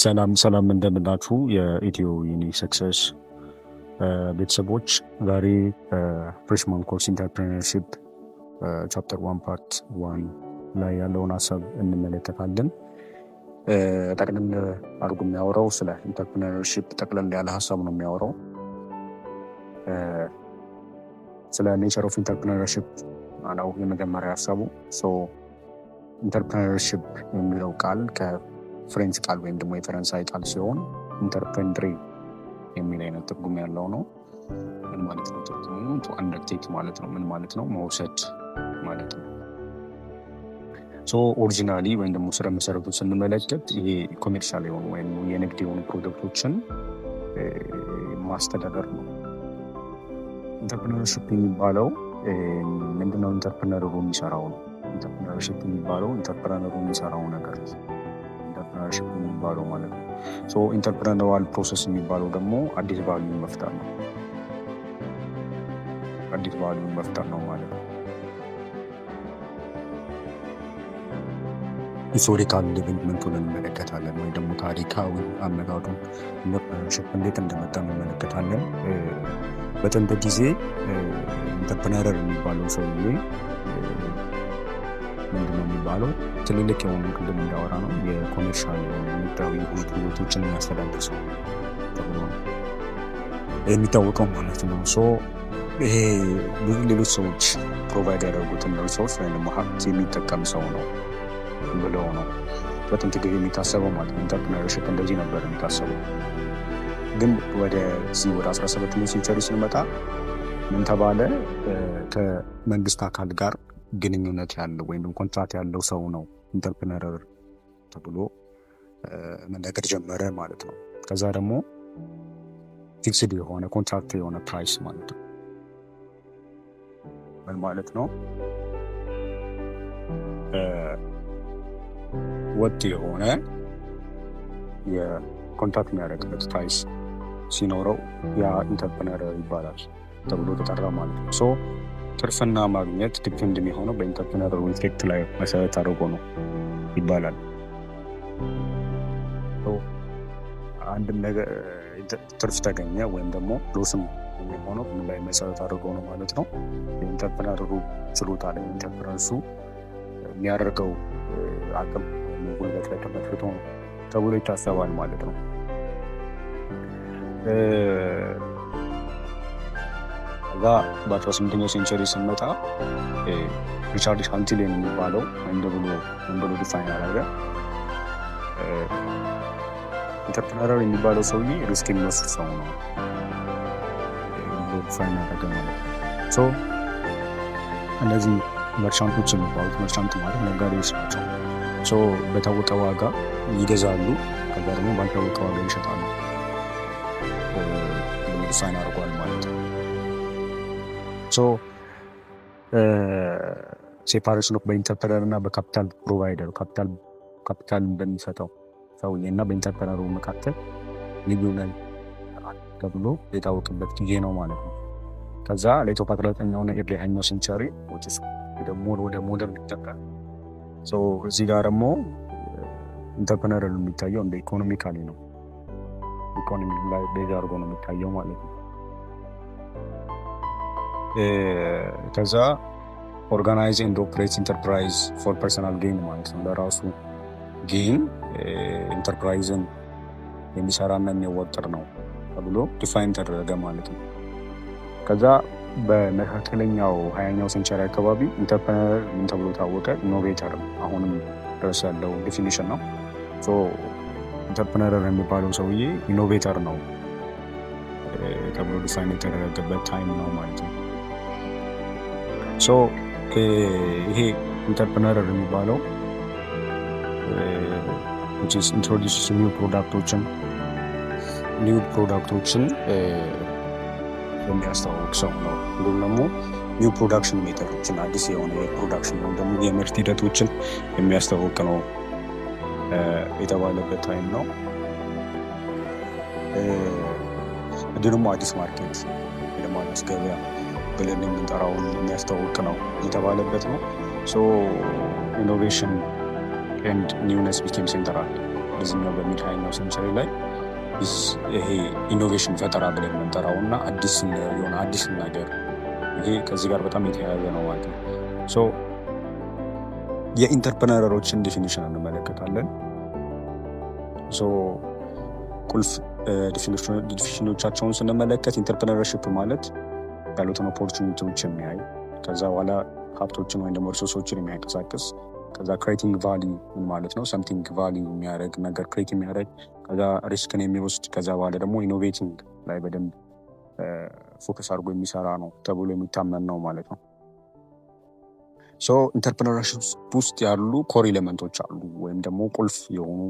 ሰላም ሰላም፣ እንደምናችሁ የኢትዮ Uni Success ቤተሰቦች፣ ዛሬ freshman course entrepreneurship chapter 1 part 1 ላይ ያለውን ሀሳብ እንመለከታለን። ጠቅለል አድርጎ የሚያወራው ስለ entrepreneurship ጠቅለል ያለ ሀሳብ ነው የሚያወራው። ስለ nature of entrepreneurship ነው የመጀመሪያ ሀሳቡ። Entrepreneurship የሚለው ቃል ከ French ቃል ወይም ደግሞ የፈረንሳይ ቃል ሲሆን entreprendre የሚል አይነት ትርጉም ያለው ነው። ምን ማለት ነው? ትርጉሙ to undertake ማለት ነው። ምን ማለት ነው? መውሰድ ማለት ነው። So originally ወይም ደግሞ ስረ መሰረቱ ስንመለከት ይሄ commercial የሆኑ ወይም የንግድ የሆኑ ፕሮጀክቶችን ማስተዳደር ነው። Entrepreneurship የሚባለው ምንድነው? Entrepreneur ኡ የሚሰራው ነው። Entrepreneurship የሚባለው entrepreneur ኡ የሚሰራው ነገር entrepreneurship የሚባለው ማለት ነው። So entrepreneurial process የሚባለው ደግሞ አዲስ value መፍጠር ነው። አዲስ value መፍጠር ነው ማለት ነው። Historical development ኡን እንመለከታለን ወይ ደግሞ ታሪካዊ አመጣጡን፣ entrepreneurship እንዴት እንደመጣ እንመለከታለን። በጥንት ጊዜ entrepreneur የሚባለው ሰውዬ ምንድነው የሚባለው? ትልልቅ የሆኑ፣ ቅድም እንዳወራ ነው፣ የ commercial የሆኑ፣ ንግዳዊ የሆኑ ፕሮጀክቶችን የሚያስተዳድር ሰው ተብሎ ነው የሚታወቀው ማለት ነው። So ይሄ ብዙ ሌሎች ሰዎች provide ያደረጉትን resource ወይም ደግሞ ሀብት የሚጠቀም ሰው ነው ብለው ነው በጥንት ጊዜ የሚታሰበው ማለት ነው። Entrepreneurship እንደዚህ ነበር የሚታሰበው። ግን ወደዚህ ወደ 17ኛው century ስንመጣ ምን ተባለ? ከመንግስት አካል ጋር ግንኙነት ያለው ወይም ኮንትራት ያለው ሰው ነው entrepreneur ተብሎ መነገር ጀመረ ማለት ነው። ከዛ ደግሞ fixed የሆነ contract የሆነ price ማለት ነው። ምን ማለት ነው? ወጥ የሆነ የ contract የሚያደርግበት price ሲኖረው ያ entrepreneur ይባላል ተብሎ ተጠራ ማለት ነው። So ትርፍና ማግኘት depend የሚሆነው በ entrepreneur effect ላይ መሰረት አድርጎ ነው ይባላል። አንድም ነገር ትርፍ ተገኘ ወይም ደግሞ loss ም የሚሆነው ምን ላይ መሰረት አድርጎ ነው ማለት ነው? የ entrepreneur ኡ ችሎታ ላይ፣ entrepreneur ኡ የሚያደርገው አቅም ወይም ጉልበት ላይ ተመስርቶ ነው ተብሎ ይታሰባል ማለት ነው። ከዛ በ18ኛው century ስንመጣ ሪቻርድ ሻንቲሊየን የሚባለው ምን ብሎ define ያደረገ? Entrepreneur የሚባለው ሰውዬ risk የሚወስድ ሰው ነው ብሎ define ያደረገ ማለት ነው። So እነዚህ merchant ኦች የሚባሉት፣ merchant ማለት ነጋዴዎች ናቸው። So በታወቀ ዋጋ ይገዛሉ፣ ከዛ ደግሞ ባልታወቀ ዋጋ ይሸጣሉ ብሎ define አድርጓል ማለት ነው። So separation of በ entrepreneur እና በ capital provider፣ ካፒታል በሚሰጠው ሰውዬ እና በ entrepreneur ኡ መካከል ልዩነት ተብሎ የታወቅበት ጊዜ ነው ማለት ነው። ከዛ late of 19ኛው እና early 20ኛው century ደግሞ ወደ modern ይጠጋል። እዚህ ጋር ደግሞ entrepreneur የሚታየው እንደ economically ነው። ኢኮኖሚ ላይ base አድርጎ ነው የሚታየው ማለት ነው። ከዛ organize and operate enterprise for personal gain ማለት ነው። ለራሱ gain enterprise ን የሚሰራና የሚወጥር ነው ተብሎ define ተደረገ ማለት ነው። ከዛ በመካከለኛው 20ኛው century አካባቢ entrepreneur ምን ተብሎ ታወቀ? Innovator፣ አሁንም ድረስ ያለው definition ነው። Entrepreneur የሚባለው ሰውዬ innovator ነው ተብሎ define የተደረገበት time ነው ማለት ነው። So ይሄ entrepreneur የሚባለው introduce new product ኦችን የሚያስተዋውቅ ሰው ነው። እንዲሁም ደግሞ new production method ኦችን፣ አዲስ የሆነ የ production ወይም ደግሞ የምርት ሂደቶችን የሚያስተዋውቅ ነው የተባለበት time ነው። እንዲሁ ደግሞ አዲስ market ወይ ደግሞ አዲስ ገበያ ብለን የምንጠራውን የሚያስተዋውቅ ነው የተባለበት ነው። So innovation and newness became central። በዚህኛው በ mid 20ኛው century ላይ ይሄ innovation ፈጠራ ብለን የምንጠራው እና አዲስ የሆነ አዲስ ነገር ይሄ ከዚህ ጋር በጣም የተያያዘ ነው ማለት ነው። So የ entrepreneur ኦችን definition እንመለከታለን። So ቁልፍ definition ኦቻቸውን ስንመለከት entrepreneurship ማለት ያሉትን opportunity ዎች የሚያይ፣ ከዛ በኋላ ሀብቶችን ወይም ደግሞ resource ኦችን የሚያንቀሳቅስ፣ ከዛ creating value ምን ማለት ነው፣ something value የሚያደርግ ነገር create የሚያደርግ፣ ከዛ risk ን የሚወስድ፣ ከዛ በኋላ ደግሞ innovating ላይ በደንብ focus አድርጎ የሚሰራ ነው ተብሎ የሚታመን ነው ማለት ነው። So entrepreneurship ውስጥ ያሉ core element ኦች አሉ ወይም ደግሞ ቁልፍ የሆኑ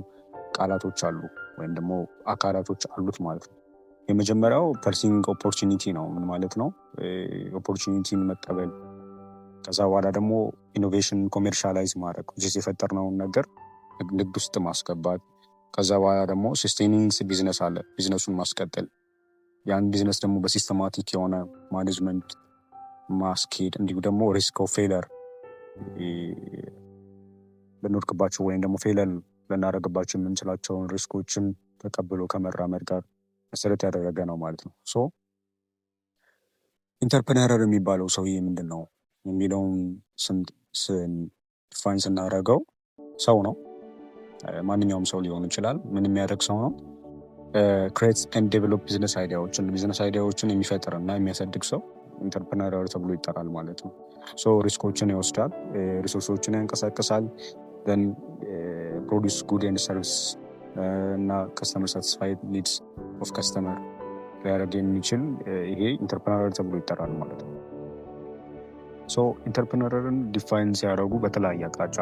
ቃላቶች አሉ ወይም ደግሞ አካላቶች አሉት ማለት ነው። የመጀመሪያው pursuing opportunity ነው። ምን ማለት ነው? Opportunity ን መቀበል፣ ከዛ በኋላ ደግሞ innovation commercialize ማድረግ፣ የፈጠርነውን ነገር ንግድ ውስጥ ማስገባት፣ ከዛ በኋላ ደግሞ sustaining business አለ፣ ቢዝነሱን ማስቀጠል፣ ያን ቢዝነስ ደግሞ በ systematic የሆነ management ማስኬድ፣ እንዲሁ ደግሞ risk of failure ልንወድቅባቸው ወይም ደግሞ failure ልናደርግባቸው የምንችላቸውን risk ኦችን ተቀብሎ ከመራመድ ጋር መሰረት ያደረገ ነው ማለት ነው። So entrepreneur የሚባለው ሰውዬ ምንድን ነው የሚለውን define ስናደርገው ሰው ነው። ማንኛውም ሰው ሊሆን ይችላል። ምን የሚያደርግ ሰው ነው? Create and develop business idea ዎችን፣ business idea ዎችን የሚፈጥር እና የሚያሳድግ ሰው entrepreneur ተብሎ ይጠራል ማለት ነው። So risk ኦችን ይወስዳል፣ resource ኦችን ያንቀሳቅሳል፣ produce good and service እና customer satisfied needs of customer ሊያደርግ የሚችል ይሄ entrepreneur ተብሎ ይጠራል ማለት ነው። So entrepreneur ን define ሲያደርጉ በተለያየ አቅጣጫ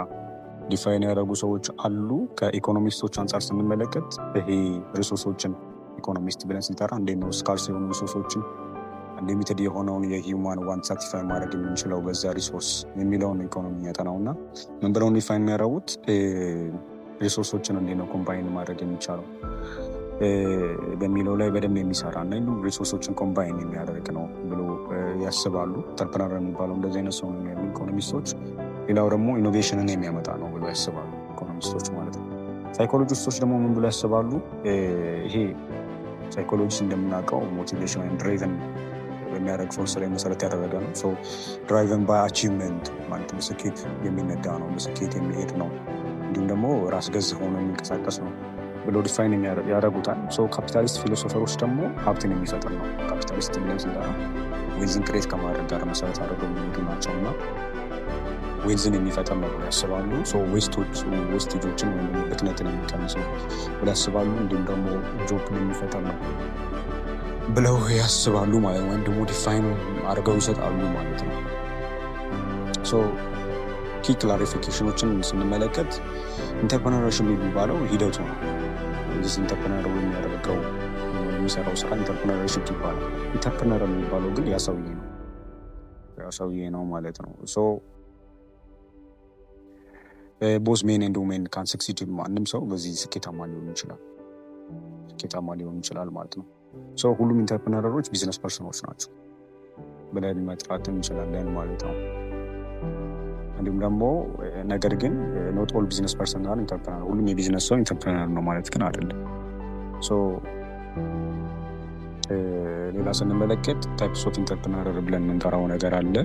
define ያደረጉ ሰዎች አሉ። ከ economist ኦች አንጻር ስንመለከት ይሄ resource ኦችን economist ብለን ስንጠራ እንዴት ነው scarce የሆኑ resource ኦችን፣ limited የሆነውን የ human want satisfy ማድረግ የምንችለው በዛ resource የሚለውን ኢኮኖሚ ያጠናው እና ምን ብለው define የሚያደርጉት resource ኦችን እንዴት ነው combine ማድረግ የሚቻለው በሚለው ላይ በደንብ የሚሰራ እና resource ኦችን combine የሚያደርግ ነው ብሎ ያስባሉ። Entrepreneur የሚባለው እንደዚህ አይነት ሰው ነው የሚያሉ economist ኦች። ሌላው ደግሞ innovation ን የሚያመጣ ነው ብሎ ያስባሉ economist ኦች ማለት ነው። Psychologist ኦች ደግሞ ምን ብሎ ያስባሉ? ይሄ psychologist እንደምናውቀው motivation ወይም driven በሚያደርግ force ላይ መሰረት ያደረገ ነው። Driven by achievement ማለት በስኬት የሚነዳ ነው፣ በስኬት የሚሄድ ነው፣ እንዲሁም ደግሞ ራስ ገዝ ሆኖ የሚንቀሳቀስ ነው ብሎ define ያደርጉታል። Capitalist philosopher ኦች ደግሞ ሀብትን የሚፈጥር ነው። ካፒታሊስት ብለን ስንጠራ wealth ን create ከማድረግ ጋር መሰረት አድርገው የሚሄዱ ናቸው እና wealth ን የሚፈጥር ነው ብሎ ያስባሉ። Wastage ኦችን ወይም ብክነትን የሚቀንስ ነው ብሎ ያስባሉ። እንዲሁም ደግሞ job ን የሚፈጥር ነው ብለው ያስባሉ ማለት ወይም ደግሞ define አድርገው ይሰጣሉ ማለት ነው። Key clarification ኦችን ስንመለከት entrepreneurship የሚባለው ሂደቱ ነው። ይህ entrepreneur የሚያደርገው የሚሰራው ስራ entrepreneurship ይባላል። Entrepreneur የሚባለው ግን ያ ሰውዬ ነው ማለት ነው። So both men and women can succeed፣ ማንም ሰው በዚህ ስኬታማ ሊሆን ይችላል ማለት ነው። So ሁሉም entrepreneur ኦች business person ኦች ናቸው ብለን መጥራት እንችላለን ማለት ነው። እንዲሁም ደግሞ ነገር ግን not all business person are entrepreneur፣ ሁሉም የቢዝነስ ሰው entrepreneur ነው ማለት ግን አይደለም። So ሌላ ስንመለከት types of entrepreneur ብለን የምንጠራው ነገር አለ።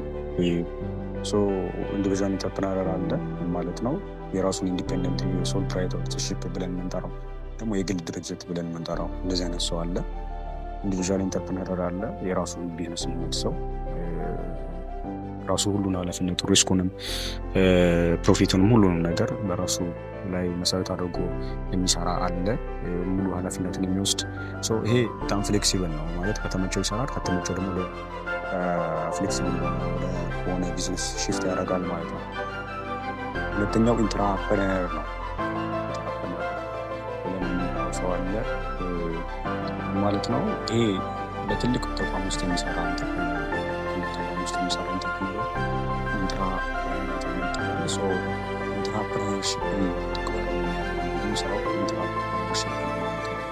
So individual entrepreneur አለ ማለት ነው። የራሱን independent sole proprietorship ብለን የምንጠራው ደግሞ የግል ድርጅት ብለን የምንጠራው እንደዚህ አይነት ሰው አለ። Individual entrepreneur አለ። የራሱን ቢዝነስ የሚሄድ ሰው፣ ራሱ ሁሉን ኃላፊነቱ risk ኡንም profit ኡንም ሁሉንም ነገር በራሱ ላይ መሰረት አድርጎ የሚሰራ አለ። ሙሉ ኃላፊነቱን የሚወስድ። ይሄ በጣም flexible ነው ማለት ከተመቸው ይሰራል፣ ከተመቸው ደግሞ ወደ flexible ወደ ሆነ business shift ያደርጋል ማለት ነው። ሁለተኛው intrapreneur ነው። ብለን የምንጠራው ሰው አለ ማለት ነው። ይሄ በትልቅ ተቋም ውስጥ የሚሰራ entrepreneur፣ ትልቅ ተቋም ውስጥ የሚሰራ entrepreneur intrapreneur ተብሎ ይጠራል። So intrapreneurship ን የሚሰራው intrapreneurship ነው ማለት ነው።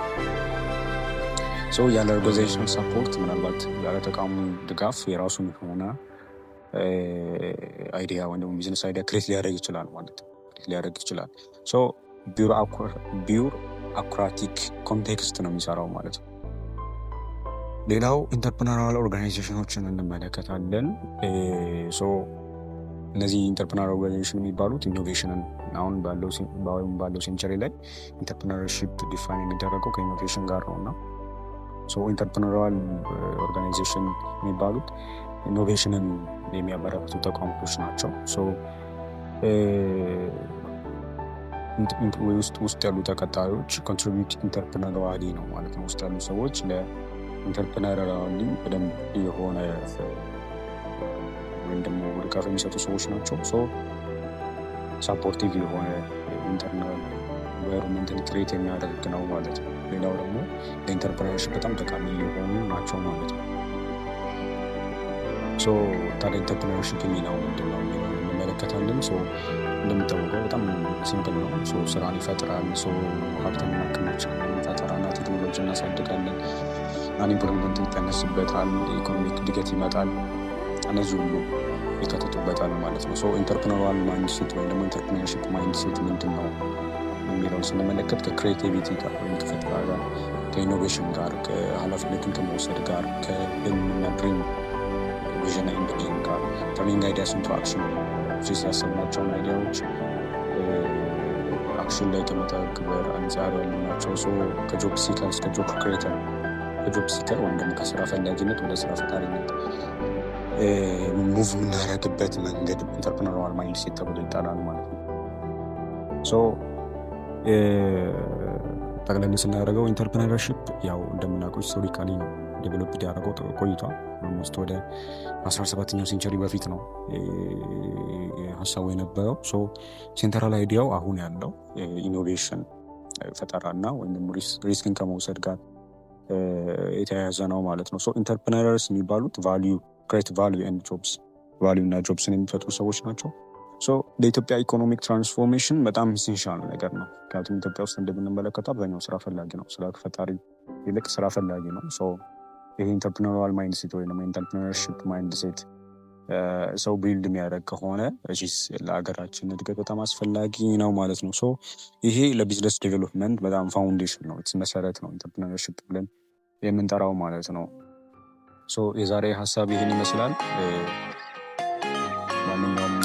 So ያለ organizational support፣ ምናልባት ያለ ተቋሙ ድጋፍ የራሱን የሆነ idea ወይም ደግሞ business idea create ሊያደርግ ይችላል ማለት ነው። Create ሊያደርግ ይችላል። So bureaucratic context ነው የሚሰራው ማለት ነው። ሌላው entrepreneurial organization ኦችን እንመለከታለን። So እነዚህ entrepreneurial organization የሚባሉት innovation ን አሁን ባለው century ላይ entrepreneurship define የሚደረገው ከ innovation ጋር ነው። እና entrepreneurial organization የሚባሉት innovation ን የሚያበረክቱ ተቋማቶች ናቸው። So ውስጥ ያሉ ተቀጣሪዎች contribute entrepreneurially ነው ማለት ነው። ውስጥ ያሉ ሰዎች ለ entrepreneurially በደንብ የሆነ ወይም ደግሞ ድጋፍ የሚሰጡ ሰዎች ናቸው። So supportive የሆነ internal environment ን create የሚያደርግ ነው ማለት ነው። ሌላው ደግሞ ለ entrepreneurship በጣም ጠቃሚ የሆኑ ናቸው ማለት ነው። So ታዲያ entrepreneurship ሚናው ምንድን ነው የሚለውን እንመለከታለን። So እንደሚታወቀው በጣም simple ነው። So ስራን ይፈጥራል። So ሀብትን እናከማቻለን፣ ፈጠራና ቴክኖሎጂ እናሳድጋለን፣ unemployment ይቀንስበታል፣ የ economic እድገት ይመጣል። እነዚህ ሁሉ ይካተቱበታል ማለት ነው። So entrepreneurial mindset ወይም ደግሞ entrepreneurship mindset ምንድን ነው የሚለውን ስንመለከት ከ creativity ጋር ወይም ከፈጠራ ጋር፣ ከ innovation ጋር፣ ከኃላፊነትን ከመውሰድ ጋር፣ ከህልምና dream፣ vision and dream ጋር፣ turning ideas into action፣ ያሰብናቸውን idea ዎች action ላይ ከመተግበር አንጻር ያሉ ናቸው። So ከ job seeker እስከ job creator፣ ከ job seeker ወይም ደግሞ ከስራ ፈላጊነት ወደ ስራ ፈጣሪነት move የምናደርግበት መንገድ entrepreneurial mindset ተብሎ ይጠራል ማለት ነው። So ጠቅለል ስናደርገው entrepreneurship ያው እንደምናውቀው historically ነው develop ያደረገው፣ ቆይቷል። Almost ወደ 17ኛው century በፊት ነው ሀሳቡ የነበረው። So central idea ው አሁን ያለው innovation፣ ፈጠራ እና ወይም ደግሞ risk ን ከመውሰድ ጋር የተያያዘ ነው ማለት ነው። So entrepreneurs የሚባሉት value create value and jobs፣ value እና ጆብስን የሚፈጥሩ ሰዎች ናቸው። So ለኢትዮጵያ economic transformation በጣም essential ነገር ነው። ምክንያቱም ኢትዮጵያ ውስጥ እንደምንመለከተው አብዛኛው ስራ ፈላጊ ነው። ስራ ፈጣሪ ይልቅ ስራ ፈላጊ ነው። So ይሄ entrepreneurial mindset ወይም ደግሞ entrepreneurship mindset ሰው build የሚያደርግ ከሆነ ለሀገራችን እድገት በጣም አስፈላጊ ነው ማለት ነው። So ይሄ ለ business development በጣም foundation ነው፣ መሰረት ነው entrepreneurship ብለን የምንጠራው ማለት ነው። So የዛሬ ሀሳብ ይህን ይመስላል። ማንኛውም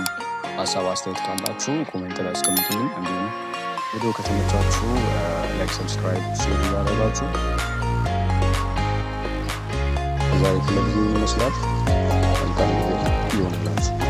ሀሳብ አስተያየት ካላችሁ comment ላይ አስቀምጡልኝ። እንዲሁም ቪዲዮ ከተመቻችሁ like፣ subscribe፣ share እያደረጋችሁ የዛሬ ክፍለ ጊዜ ይመስላል። መልካም ጊዜ ይሆንላችሁ።